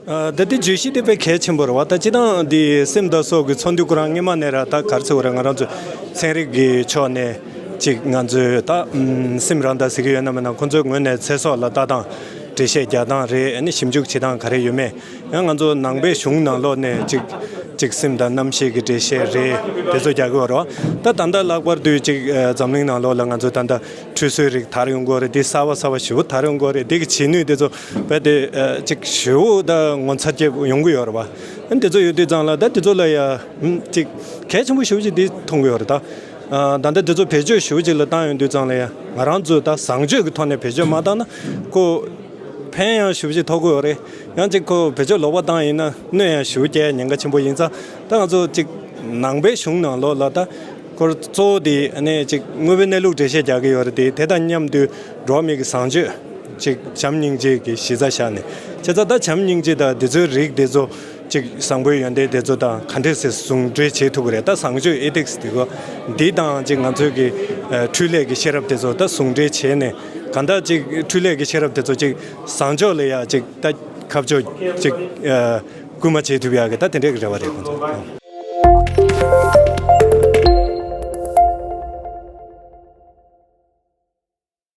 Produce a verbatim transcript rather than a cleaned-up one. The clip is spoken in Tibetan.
ཨ། ད་ལྟའི་བརྗོད་གཞི་དེ་དཔེ་གལ་ཆེན་པོ་རེད་བ། ད་སྤྱིར་བཏང་འདི་སེམས་དང་སྲོག་གི་འཚོ་འདུ་ཁོ་རང་སྔོན་མ་ནས་ར་ད་ག་རེ་ཟེར་དགོས་རེད། ང་རང་ཚོ་ཚན་རིག་གི་ཕྱོགས་ནས་ཅིག་ང་ཚོས་ད་ཨམ་སེམས་རང་དང་ཟེར་གྱི་ཡོད་ན་མིན་ན། ཁོང་ཚོའི་ངོས་ནས་ཚེ་སྲོག་ལ་ལྟ་སྟངས་འགྲེལ་བཤད་རྒྱག་སྟངས་རེད། ཨ་ནི་ཞིབ་འཇུག་བྱེད་སྟངས་ག་རེ་ཡོད་མེད། ཡང་ང་ཚོ་ནང་པའི་གཞུང་ནང་ལོགས་ནས་ཅིག་ཅིག་སེམས་དང་རྣམ་ཤེས་ཀྱི་འགྲེལ་བཤད་རེད། དེ་ཚོ་རྒྱག་གི་ཡོད་རེད་བ། ད་ད་ལྟ་ལྷག་པར་དུ་ཅིག་ཨ་འཛམ་གླིང་ནང་ལོགས་ལ་ང་ཚོ་ད་ལྟ་ཁྲུས་གསོལ་རིགས་དར་ཡོང་གི་ཡོད་རེད། དེ་གསར་པ་གསར་པ་ཞེ་པོ་དར་ཡོང་གི་ཡོད་རེད། དེ་གི་བྱེད་ནུས་དེ་ཚོ་རྦད་དེ་ཨ་ཅིག་ཞེ་པོ་ད་ངོ་མཚར་སྐྱེ་ཡོང་གི་ཡོད་རེད་བ། ཨ་ནི་དེ་ཚོ་ཡོད་དུས་ཙང་ལ་ད་དེ་ཚོ་ལ་ཡ་ཨམ་ཅིག་གལ་ཆེན་པོ་ཞེ་པོ་ཅིག་དེ་མཐོང་གི་ཡོད་རེད་ད། ཨ་ད་ལྟ་དེ་ཚོ་བེད་སྤྱོད་ཞེ་པོ་ཅིག་ལ་བཏང་ཡོང་དུས་ཙང་ལ་ཡ་ང་རང་ཚོ་ད་བཟང་སྤྱོད་ཀྱི་ཐོག་ནས་བེད་སྤྱོད་མ་བཏང་ན་ཁོ་ཕན་ཡང་ཞེ་པོ་ཅིག་ཐོགས་ཀྱི་ཡོད་རེད། ཡང་ཅིག་ཁོ་བེད་སྤྱོད་ལོག་པ་བཏང་ཡིན་ན་གནོད་ཡང་ཞེ་པོ་སྐྱེལ་ཉེན་ཁ་ཆེན་པོ་ཡིན་ཙང་། ད་ང་ཚོ་ཅིག་ནང་པའི་གཞུང་ནང་ལོགས་ལ་ད་ཁོར་གཙོ་བོ་དེ་ཨ་ནི་ཅིག་དངོས་པོའི་གནས་ལུགས་འགྲེལ་བཤད་རྒྱག་གི་ཡོད་རེད་དེ། དེ་དང་མཉམ་དུ་འགྲོ་བ་མི་གི་བཟང་སྤྱོད་ཅིག་བྱམས་སྙིང་རྗེ་གི་གཞི་རྩ་བཞག་ནས། བྱས་ཙང་ད་བྱམས་སྙིང་རྗེ་དང་དེ་ཚོའི་རིགས་དེ་ཚོ་ཅིག་བཟང་པོའི་ཡོན་ཏན་དེ་ཚོ་དང་ག་འདྲས་སེ་ཟུང་འབྲེལ་བྱེད་ཐུབ་ཀྱི་རེད། ད་བཟང་སྤྱོད་ཨེ་ཐིག་སི་དེ་གོ་འདི་དང་ཅིག་ང་ཚོའི་གི་ཨ་འཕྲུལ་ལས་ཀྱི་ཤེས་རབ་དེ་ཚོ་ད་ཟུང་འབྲེལ་བྱས་ནས། གང་ལྟར་ཅིག་འཕྲུལ་ལས་ཀྱི་ཤེས་རབ་དེ་ཚོ་ཅིག་བཟང་ཕྱོགས་ལ་ཡ་ཅིག་ད་ཁ་ཕྱོགས་ཅིག་ཨ་སྐུལ་མ་བྱེད་ཐུབ་ཡག་གི་ད་དེ་འདྲས་ཀྱི་རེ་བ་རེད་ཁོང་ཚོ།